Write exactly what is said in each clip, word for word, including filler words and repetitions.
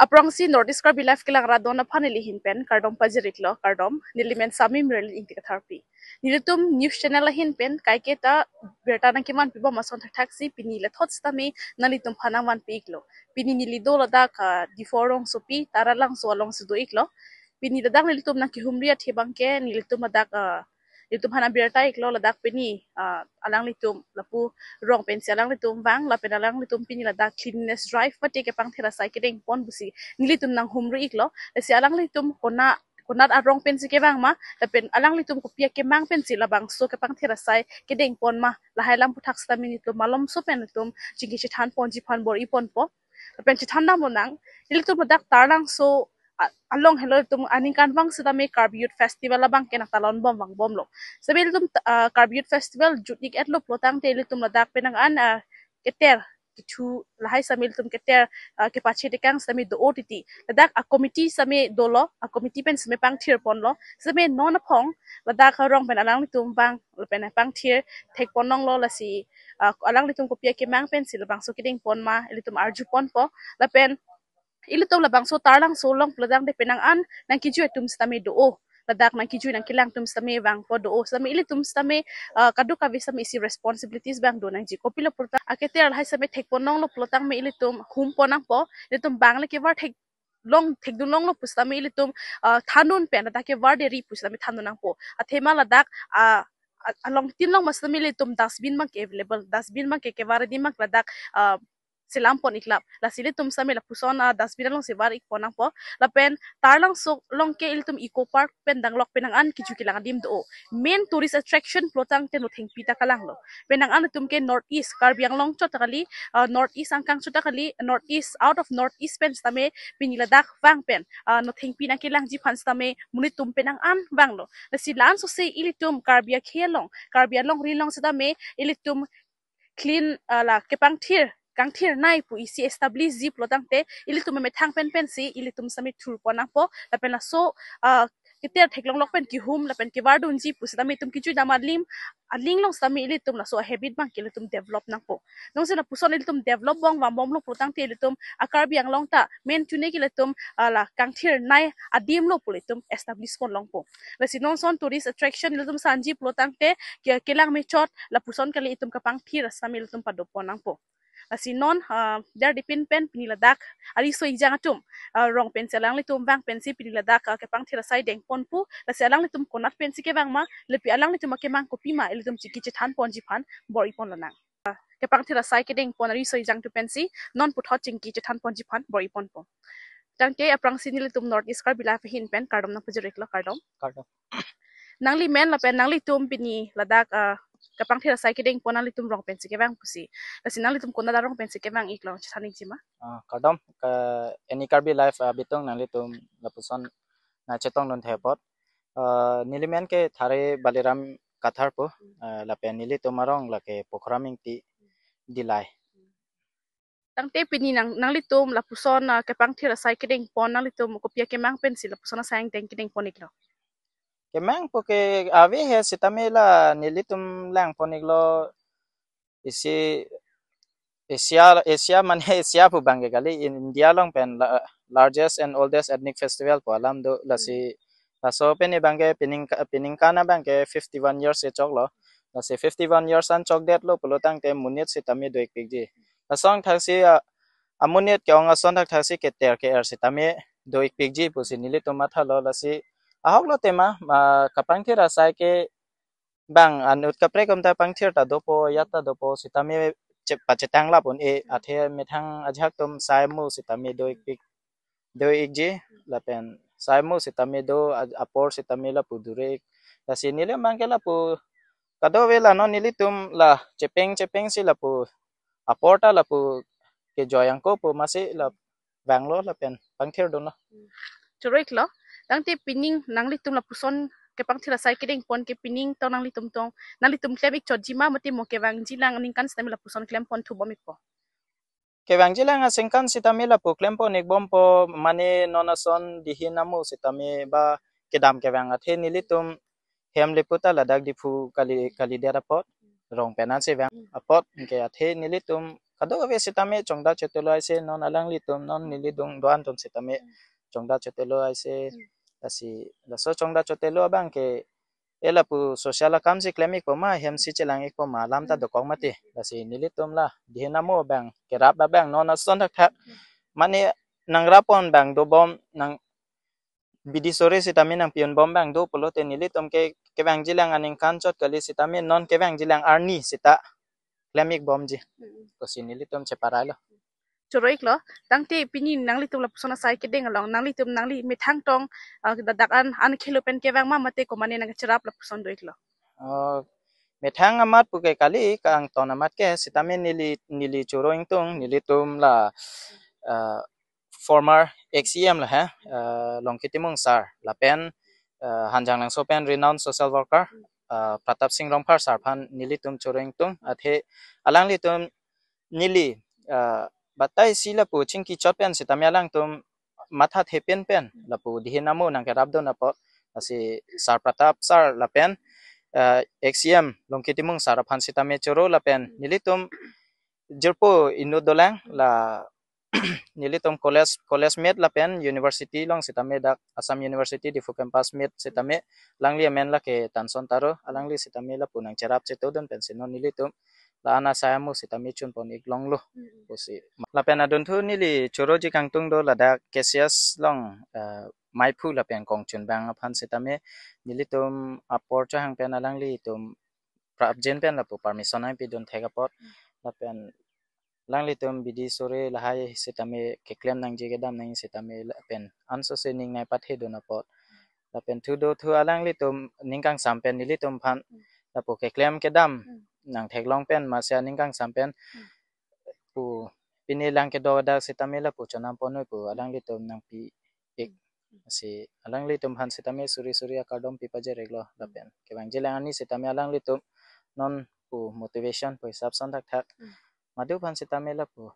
Aphrangsi North East Karbi Live kelang rat don aphan neli ahin pen kardom pajir-iklo, kardom. Neli men Sami Merlin Ingti Katharpi. Nelitum news channel ahin pen kaiketa birta nangkevanpi bom ason thakthaksi pini lethot sitame nanglitum aphan nangvanpi-iklo. Pini neli do ladak, ah, Diphu rongsopi Taralangso alongsi do-iklo. Pini ladak nelitum nangkehumri athe abangke nelitum ladak, ah, nelitum aphan abirta-iklo ladak pini, ah, alanglitum lapu rong pensi alanglitum vang lapen alanglitum pini ladak cleanliness drive mate kepangthir asai kedengpon pusi nelitum nanghumri-iklo. Lasi alanglitum konat, konat arong pensi kevang ma lapen alanglitum kopi akemang pensi labangso kepangthir asai kedengpon ma, lahai alam aputhak sitame nelitum malomso pen nelitum chingki chethanponji aphan bor-iponpo. Lapen chethan damlonang, nelitum ladak Taralangso, a-, along helo nelitum aningkanvang sitame Karbi Youth Festival abangke nangtalon bom vangbomlo. Sitame nelitum, ah, Karbi Youth Festival jut-ik-etlo pulotangte nelitum ladak penang an, ah, keter kethu lahai sitame nelitum keter, ah, kepachetekang sitame do-o titi. Ladak a-committee sitame dolo, a-committee pen sitame pangthirponlo. Sitame non aphong ladak arong pen alanglitum vang lapen pangthir thekponlonglo, lasi, ah, alanglitum kopi akemang pensi labangso kedengpon ma ilitum arjuponpo. Lapen ilitum labangso Taralangso along pulotangte penang an nangkejui atum sitame do-o. Ladak nangkejui nangkelang atum sitame vangpo do-o. Sitame ilitum sitame, ah, kadokave sitame isi responsibilities abang do nangji. Kopilo pulotang aketer lahai sitame thekponlonglo pulotangte ilitum humpo nangpo. Ilitum bang le kevar theklong, thekdunlonglo pusitame ilitum, ah, thandun pen ladak kevar deri pusitame thandun nangpo. Athema ladak, ah, a-, along tin along ma sitame ilitum dustbin abangke available. Dustbin abangke kevar adim abang ladak, ah, selampon-iklap. Lasi ilitum sitame lapuson, ah, dustbin alongsi var-ikpon nangpo. Lapen Taralangso along ke ilitum Eco Park pen danglok penang an kejui kelang adim do-o. Main tourist attraction pulotangte Nothengpi ta kalanglo. Penang an atum ke North East, Karbi Anglong chot ta kali, ah, North East angkang chot ta kali, North East, out of North East pen sitame pini ladak vang pen, ah, Nothengpi nangkelangji aphan sitame monit atum penang an vanglo. Lasi la-an sose ilitum Karbi akhei along, Karbi alongri along sitame ilitum clean, ah, la kepangthir kangthirnei pu isi establish ji pulotangte ilitum methang pen pensi ilitum sitame thurpon nangpo. Lapen laso, ah, keter theklonglok pen kehum lapen kevardunji pusitame itum kejui dam alim, aling along sitame ilitum laso habit abangke ilitum develop nangpo. Nonsi lapuson ilitum develop bom vangbomlo pulotangte ilitum a-Karbi Anglong ta main tune ke ilitum, ah, la kangthirnei adimlo pu ilitum establish ponlongpo. Lasi non ason tourist attraction ilitum sanji pulotangte ke, kelang mechot lapuson kali, itum kepangthir asam ilitum padopon nangpo. Lasi non, ah, Derdipin pen pini ladak ariso ejang atum, ah, rong pensi alanglitum vang pensi pini ladak, ah, kepangthir asai dengpon pu. Lasi alanglitum konat pensi kevang ma, lapen alanglitum akemang kopima ilitum chingki chethanponji aphan bor-iponlonang. Ah, kepangthir asai kedengpon ariso ejang atum pensi non puthot chingki chethanponji aphan bor-iponpo. Tangte aphrangsi nelitum North East Karbi Live ahin pen kardom nangpajir-iklo, kardom. Kardom. Nangli men lapen nanglitum pini ladak, ah, kepangthir asai kedengpon nanglitum rong pensi kevang pusi. Lasi nanglitum konat arong pensi kevang-iklo chethan-ikji ma? Ah, kardom, ke Any Karbi Live, ah, bitung nanglitum lapuson nangchetongdun thepot. Ah, neli men ke Thare Baliram Kathar pu, ah, lapen nelitum arong lake Pokhara Mingti Dillai. Tangte pini nang, nanglitum lapuson, ah, kepangthir asai kedengpon nanglitum kopi akemang pensi lapuson asai angdeng kedengpon-iklo? Kemang pu ke ave he sitame la nelitum langpon-iklo isi Asia, Asia mane Asia pu abangke kali, India along pen la, largest and oldest ethnic festival pu alam do, lasi laso pen abangke pining, piningkan abangke fifty-one years kechoklo. Lasi fifty-one years an chokdetlo pulotangte monit sitame do-ikpikji. Lason thaksi, ah, amonit ke-ong ason thakthaksi keter ke-er sitame do-ikpikji pusi nelitum mathalo. Lasi ahoklo tema, ah, kepangthir asai ke bang anut kaprek atum ta pangthir ta dopo, ajat ta dopo sitame che-, pachetanglap un-e, athe methang ajahak atum sai mu sitame do-ikpik, do-ikji, lapen sai mu sitame do, a-, apor sitame lapu dure-ik. Lasi neli abangke lapu kadokave la non nelitum la chepeng chepeng si lapu apor ta lapu kejoi angko pu masi la vanglo lapen pangthirdunlo. Choro-iklo. Tangte pining nanglitum lapuson kepangthir asai kedengpon ke pining tong nanglitum tong, nanglitum klem-ik chotji ma mate mo kevangjilang aningkan sitame lapuson klempon thubom-ikpo? Kevangjilang aningkan sitame lapu klempon-ikbompo, mane non ason dihin amu sitame ba kedam kevang athe nelitum hem lepu ta ladak Diphu kali, kalidet apot, rong pen ansi vang apot, anke athe nelitum kadokave sitame chongda chotelo aise non alanglitum non neli dung do-an atum sitame chongda chotelo aise. Hmm. Lasi laso chongda chotelo abang ke e lapu social akam si klem-ikpo ma, hem si chelang-ikpo ma, alam ta dokok mati. Lasi nelitum la dihin amo abang kerap abang non ason thakthak. Mane nangrap-pon abang dobom nang bidi sore sitame nangpi-unbom abang do pulote nelitum ke kevangjilang aningkan chot kali sitame non kevangjilang arni sita klem-ikbomji. Mm-mm. Pusi nelitum cheparai lo. Choro-iklo, tangte pini nanglitum lapuson asai kedeng along, nanglitum nangli methang tong, ah, ladak an, an khelo pen kevang ma mate komane nangcherap lapuson do-iklo. Oh, methang amat puke kali, kangton amat ke, sitame neli, neli choro ingtung, nelitum la, ah, former ex-E M la he, ah, Longki Timung sir, lapen, ah, Hanjanglangso pen renowned social worker, ah, Pratap Singh Rongphar sir aphan nelitum choro ingtung, athe alanglitum neli, ah, batai si lapu chingki chot pen sitame alangtum mathathe pen pen lapu dihin amo nangkerapdun apot, lasi sir Pratap sir lapen, ah, ex-E M Longki Timung sir aphan sitame choro lapen nelitum jirpo inut dolang la nelitum college, college mate lapen university along sitame dak Assam University Diphu campus mate sitame alangli amen lake Tanson Taro, alangli sitame lapu nangcherap chetodun pensi non nelitum la-an asai amo sitame chunpon-iklonglo. Mm-mm. Pusi. Lapen adunthu neli choroji kangtung do ladak K C S along, eh, Maiphu lapen Kongchunbang aphan sitame nelitum apor chohang pen alanglitum prapjin pen lapu permission nangpidun thek apot. Mm. Lapen alanglitum bidi sore lahai sitame keklem nangji kedam nang sitame lapen ansose ning nangpathedun apot. Lapen thu do thu alanglitum ning kangsam pen nelitum aphan lapu keklem kedam nangtheklong pen masi aning kangsam pen pu pini lang kedo dak sitame lapu chonam ponnoi pu alanglitum nangpi-ik. Si alanglitum aphan sitame suri suri akardom pipajir-iklo lapen kevangjilang arni sitame alanglitum non pu motivation pu hisap ason thakthak. Mm. Madu aphan sitame lapu,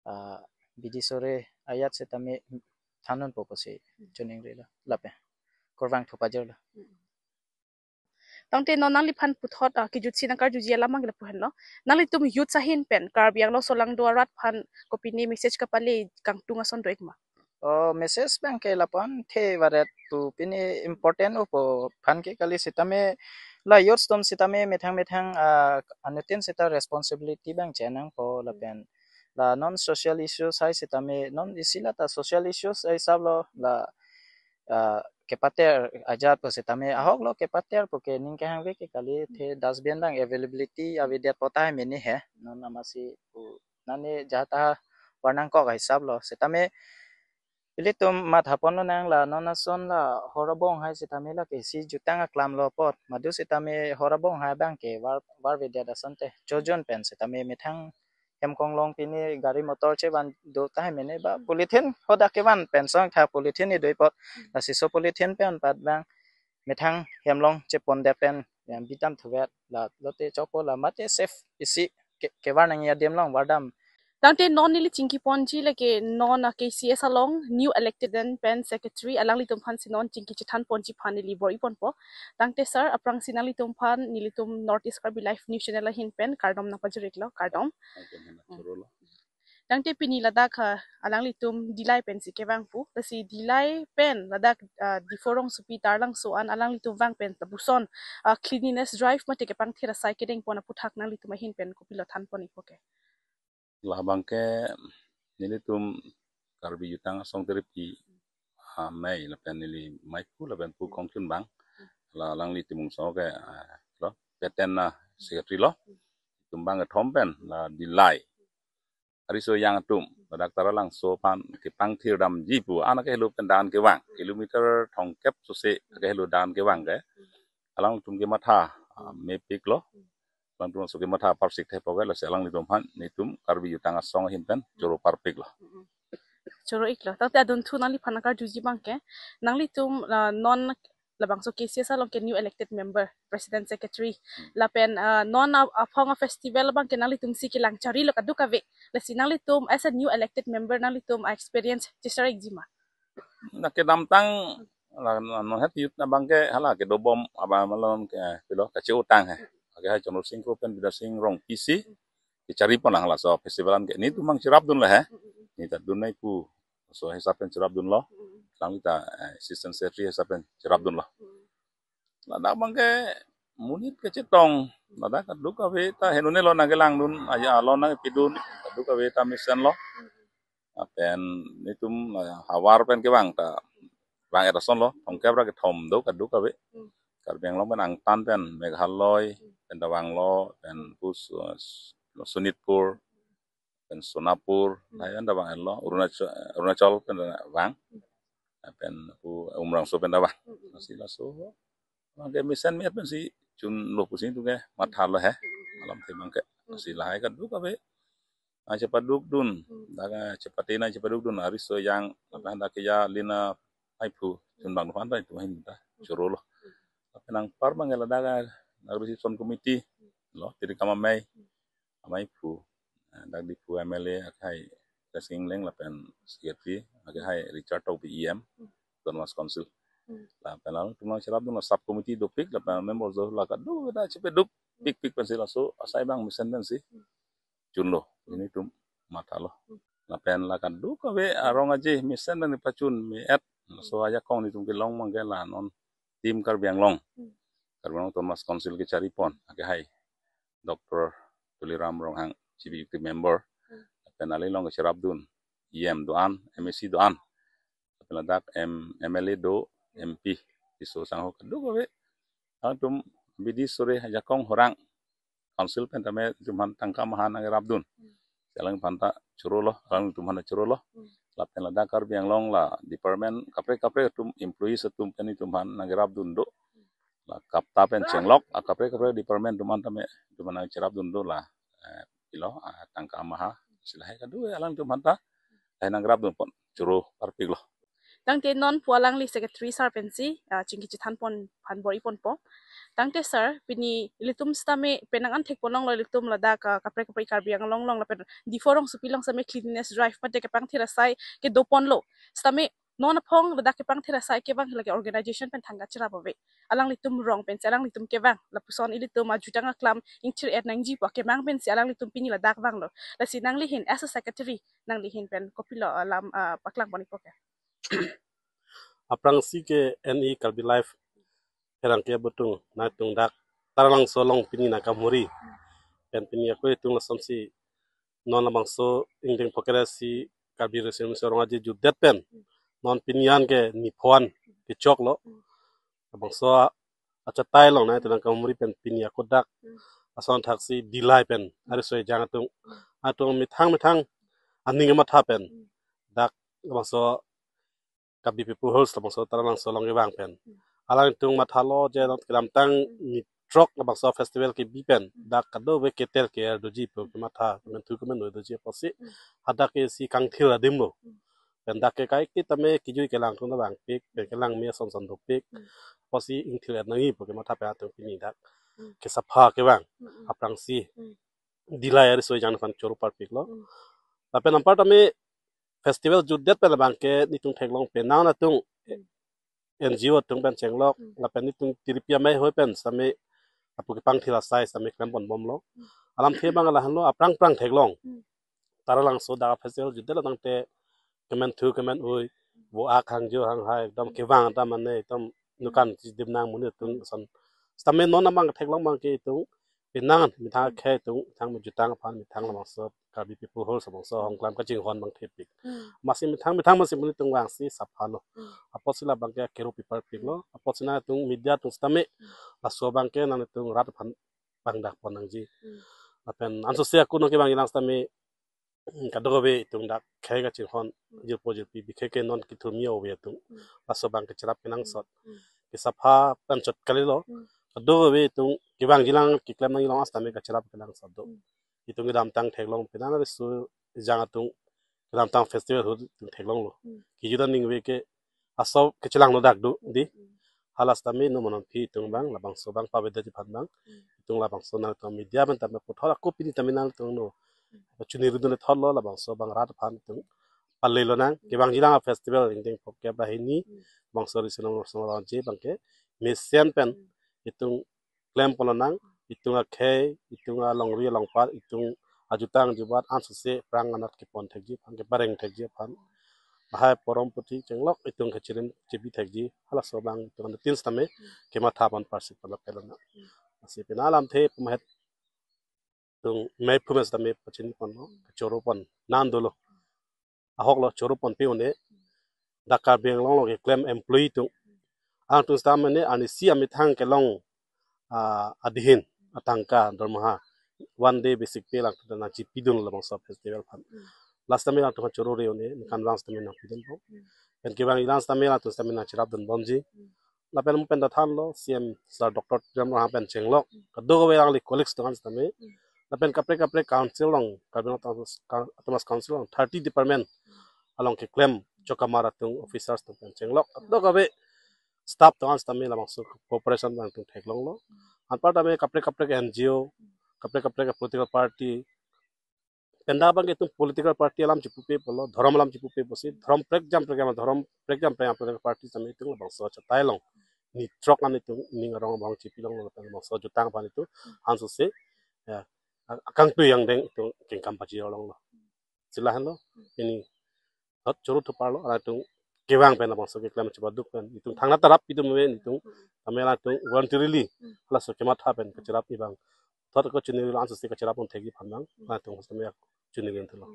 ah, bidi sore ayat sitame thandunpo pusi choningrilo lapen kurvangthu pajirlo. Mm. Tangte non nangliphan puthot, ah, kejutsi nangkarjuji alam abang ke lapu henlo. Nanglitum youth ahin pen Karbi Anglong solangdo arat aphan kopine message kapale kangtung ason do-ik ma? Oh, message abang ke lapu-an the varet pu pini important opo aphan ke kali sitame la youth atum sitame methang methang, ah, anuttin sita responsibility abang chenangpo lapen la non social issues hai sitame non isi la ta social issues hai hisaplo la, ah, kepater ajat pu sitame ahok lo kepater puke ning kehangve ke kali the dustbin abang availability avedet pu tahai mene he non amatsi pu nani jahata warnangkok hisaplo sitame ilitum matha ponlonang la non ason la hor abong hai sitame lake isi jutang aklamlo apot madu sitame hor abong hai abang ke var varvedet asonte chojun pen sitame methang hem konglong pini gari motor chevan do tahai mene ba polythene hadak kevan pen songtha polythene ni do-ik apot lasi so polythene pen pat abang methang hem along chepondet pen yang bitam thuvet la lote chokpo la mate safe isi ke kevar nangji adim along vardam. Tangte non neli chingki ponji lake non a K C S along new elected pen secretary alanglitum aphansi non chingki chethan ponji aphan neli bor-i ponpo. Tangte sir aphrangsi nanglitum aphan nelitum North East Karbi Live News Channel ahin pen kardom nangpajir-iklo, kardom. Thank you, Hema. Choro lo. Tangte pini ladak ha alanglitum Dillai pensi kevang pu. Lasi Dillai pen ladak, ah, Diphu rongsopi Taralangso an alanglitum vang pen lapuson, ah, cleanliness drive mate kepangthir asai kedeng pon aputhak nanglitum ahin pen kopilo than pon-ikpo ke? Labang ke nelitum Karbi Jutang Asong Tirpi, ah, Mei lapen neli Maiphu lapen pu Kongchunbang la alangli Timung Asong ke, ah, lo peten na secretary lo. Itum bang kethom pen la Dillai ariso yang atum ladak Taralangso aphan kepangthir damji pu an akehelo pen dan kevang kilometer thomkep sose akehelo dan kevang ke alangtum kematha, ah, mepiklo. Alangtum so kematha parsik thepo ke lasi alanglitum aphan nelitum Karbi Jutang Asong ahin pen choro parpiklo. Choro-iklo. Tangte adunthu nangliphan nangkarjuji abang ke nanglitum, ah, non labangso K C S along ke new elected member president secretary lapen, ah, non a- aphong a festival abang ke nanglitumsi kelang charilo kadokave. Lasi nanglitum as a new elected member nanglitum a experience cheshare-ikji ma? Na kedamtang la non het youth abang ke hala kedobom abang malom ke pilo kache-otang he. Ake hai Chandra Singh Kro pen Bidya Sing Rongpi si kechari pon lang laso festival an ke netum mang cherapdun lo he. Neta dun nai pu. So hisap pen cherapdun lo. Alangli ta eh, assistant secretary hisap pen cherapdun lo. Ladak abang ke monit kechetong. Ladak kadokave ta henune lo nangkelangdun, aja lo nangpidun, kadokave ta mesen lo. Lapen netum eh, havar pen kevang ta vang-et ason lo, thomkep ra kethom do kadokave. Karbi Anglong pen angtan pen Meghalaya pen ta vanglo, pen pus eh, Sonitpur, pen Sonapur, lapen ta vang-et lo, Arunachal, Arunachal pen ta vang, pen pu Umrangso pen ta vang. Lasi laso abang ke mesen mi-et pensi chunlo pusi netum ke matha lo he. Alamthe abang ke. Lasi lahai kadokave. Nangchepadukdun, dak nangchepate nangchepadukdun, ariso ejang, lapen dak keja lina aiphu, chunbang aphan ta netum ahin ta choro lo. Lapen anpar abang ke ladak, dak reception committee lo, Tirikam Amei, Amei phu, eh, dak Diphu M L A akhai Tesing Engleng lapen secretary akhai Richard Tokbi E M, Autonomous Council. Lapen alangtum nangcherapdun lo sub committee dopik lapen member jo la kadokave ta chepaduk pikpik pensi laso asai abang mesen pensi chunlo. Netum matha lo. Lapen la kadokave arong aje mesen pen pachun mi-et. Laso ajakong netum kelong abang ke la non Team Karbi Anglong. Karbi Anglong Autonomous Council kechari pon akhai Doctor Tuliram Ronghang, Chief Executive Member. Lapen along kecherapdun E M do-an, M A C do-an. Lapen ladak M, M L A do, M P, Tisso Sangho kadokave. Alangtum bidi sore ajakong horang council pen tame netum aphan tangka maha nangrapdun. Alangtum aphan ta choro lo, alangtum aphan ta choro lo. Lapen ladak Karbi Anglong la department kaprek kaprek atum employees atum pen netum aphan nangrapdun do. La KAPTA pen chenglok, a kaprek kaprek department atum aphan tame netum aphan nangcherapdun do la. Eh, ilo, ah, tangka maha, si lahai kadokave alangtum aphan ta, lahai nangrapdun pon, choro parpik lo. Tangte non pu alangli secretary sir pensi, ah, chingki chethan pon aphan bor-i ponpo. Tangte sir, pini ilitum sitame penang an thek pon longlo ilitum ladak, ah, kaprek kaprek Karbi Anglong along lapen Diphu rongsopi along sitame cleanliness drive mate kepangthir asai kedo ponlo. Sitame non aphong ladak kepangthir asai kevang lake organization pen thangka cherap ave. Alanglitum rong pensi alanglitum kevang. Lapuson ilitum ajutang aklam ingthir-et nangji pu akemang pensi alanglitum pini ladak vanglo. Lasi nangli ahin as a secretary, nangli ahin pen kopilo alam, ah, paklang pon-ikpo ke? Aphrangsi ke N E Karbi Live pherangke abutung nangtum dak Taralangso along pini nangkahumri. Pen pini ako itum lasonsi non labangso ingdeng phokere si Karbi Reservation Rong Aje jutdet pen non pini an ke nipho an kechoklo. Labangso achatai along nangtum nangkahumri pen pini ako dak ason thaksi Dillai pen ariso ejang atum, atum methang methang aning matha pen dak labangso Karbi People Halls labangso Taralangso along kevang pen. Alangtum mathalo je non kedamtang ni throk labangso festival kebi pen dak kadokave keter ke-er doji pu kematha, kementhu kemenoi doji apotsi hadak ke si kangthir adim lo. Pen dak ke kaiketa me kejui kelang atum ta vangpik, pen kelang me ason son dopik. Apotsi ingthir-et nangji pu kematha pen atum pini dak kesapha kevang. Aphrangsi Dillai ariso ejang aphan choro parpiklo. Lapen anpar tame festival jutdet pen labang ke netum theklong penang atum N G O atum pen chenglok, lapen netum tiripi amei hoi pen sitame apu kepangthir asai sitame klem pon bomlo. Alamthe abang lahenlo, aphrang phrang theklong. Taralangso dak festival jutdet lo tangte kementhu kemenoi, vo-ak hangjo hanghai ekdom kevang ta mane ekdom nukan chidim nang monit atum ason. Sitame non abang theklong abang ke itum penang methang akhei atum, methang mejutang aphan, methang labangso Karbi People Halls labangso ahongklam kachinghon abang thepik. Masi methang methang masi monit atum vangsi sapha lo. Apotsi labang ke kero pi parpiklo. Apotsi nangtum media atum sitame laso abang ke nangtum rat aphan pangdak pon nangji. Lapen ansose ako nangkevang ilang sitame kadokave itum dak khei kachinghon jirpo jirpi bikhe ke non kethurmi ove atum. Laso abang kecherap kenangsot. Kesapha pen chot kalilo. Kadokave itum kevangjilang keklem nangji along sitame kacherap kenangsot do. Itum kedamtang theklong penang ariso ejang atum kedamtang festival ahut itum theklonglo. Kejut aning ave ke aso kechelanglo dak do dei. Hala sitame non non aphi itum abang labangso abang pavedetji aphan abang. Itum labangso nangtum media pen tame puthot ako pini tame nangtum no chuniri dunde thotlo labangso abang rat aphan itum palelo nang. Kevangjilang a festival ingdeng phokep ra hini labangso risi nom rosong rong aje abang ke mesen pen itum klem pon lonang, itum akhei, itum alongri alongpat, itum ajutang jubat ansose prang anat kepon thekji aphan, kepareng thekji aphan, lahai porom puthi chenglok itum kachirim chibi thekji, halaso abang itum tin sitame kematha pon parsik pon lapelo na. Lasi pini alamthe pemahet tung mei phumes tame pachini ponlo, choro pon nang dolo. Ahok lo choro ponpe un-e. Dak Karbi Anglong along keklem employee atum, alangtum sitame ne arnisi amethang kelong, ah, adehin atangka dormaha, one day basic pay alangtum nangchipidun labangso festival aphan. Last time alangtum choro re un-e, ningkan vang sitame nangpidunpo. Pen kevang ilang sitame alangtum sitame nangcherapdun bomji. Lapen mo pen ta thanlo, C M Sir Doctor Tuliram Ronghang pen chenglok, kadokave alangli colleagues atum an sitame. Lapen kaprek kaprek council along, Karbi Anglong Autonomous Coun-, Autonomous Council along thirty department along keklem chokamar atum, officers atum pen chenglok, kadokave staff atum an sitame labangso cooperation alangtum theklonglo. Anparta me kaprek kaprek N G O, kaprek kaprek political party, pen dak abang itum political party alam chipupe pulo, dhorom alam chipupe pusi, dhorom prekjam prekjam, dhorom prekjam prekjam political party sitame itum labangso achatai along, ni throk an itum ning arong abang chipilonglo, lapen labangso ajutang aphan itum ansose, ya, akangtui angdeng itum kengkam pajirlonglo. Sila henlo, pini thot choro thuparlo, alangtum kevang pen labangso keklem chipaduk pen itum thangnat ta rap itum ave itum, tame alangtum voluntarily halaso kematha pen kacherap ni abang, thot ko chuniri lo ansose kacherap pon thekji aphan abang alangtum sitame chuniri thulo.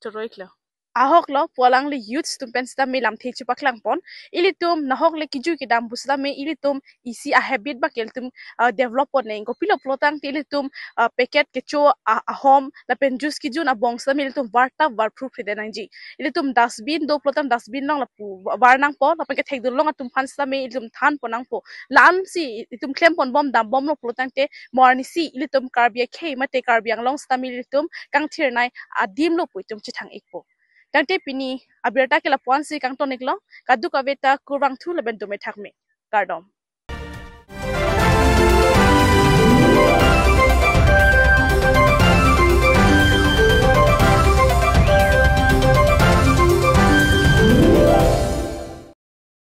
Choro iklo. Ahok lo pu alangli youths atum pen sitame lamthe chepaklang pon. Ilitum nahok le kejui kedam pu sitame ilitum isi a habit bak ilitum, ah, develop pon nang. Kopilo pulotangte ilitum, ah, packet kecho, ah, ahom lapen juice kejun abong sitame ilitum vartap varpru phride nangji. Ilitum dustbin do pulote dustbin along lapu var nangpo, lapen kethekdun along atum aphan sitame ilitum than pon nangpo. La-ansi itum klem pon bom dam bomlo pulotangte mo arnisi ilitum Karbi akhei mate Karbi Anglong sitame ilitum kangthirnei adim lo pu itum chethang ikpo. Tangte pini abirta ke lapu-ansi kangton iklo, kadokave ta kurvangthu lapen dome thakme. Kardom.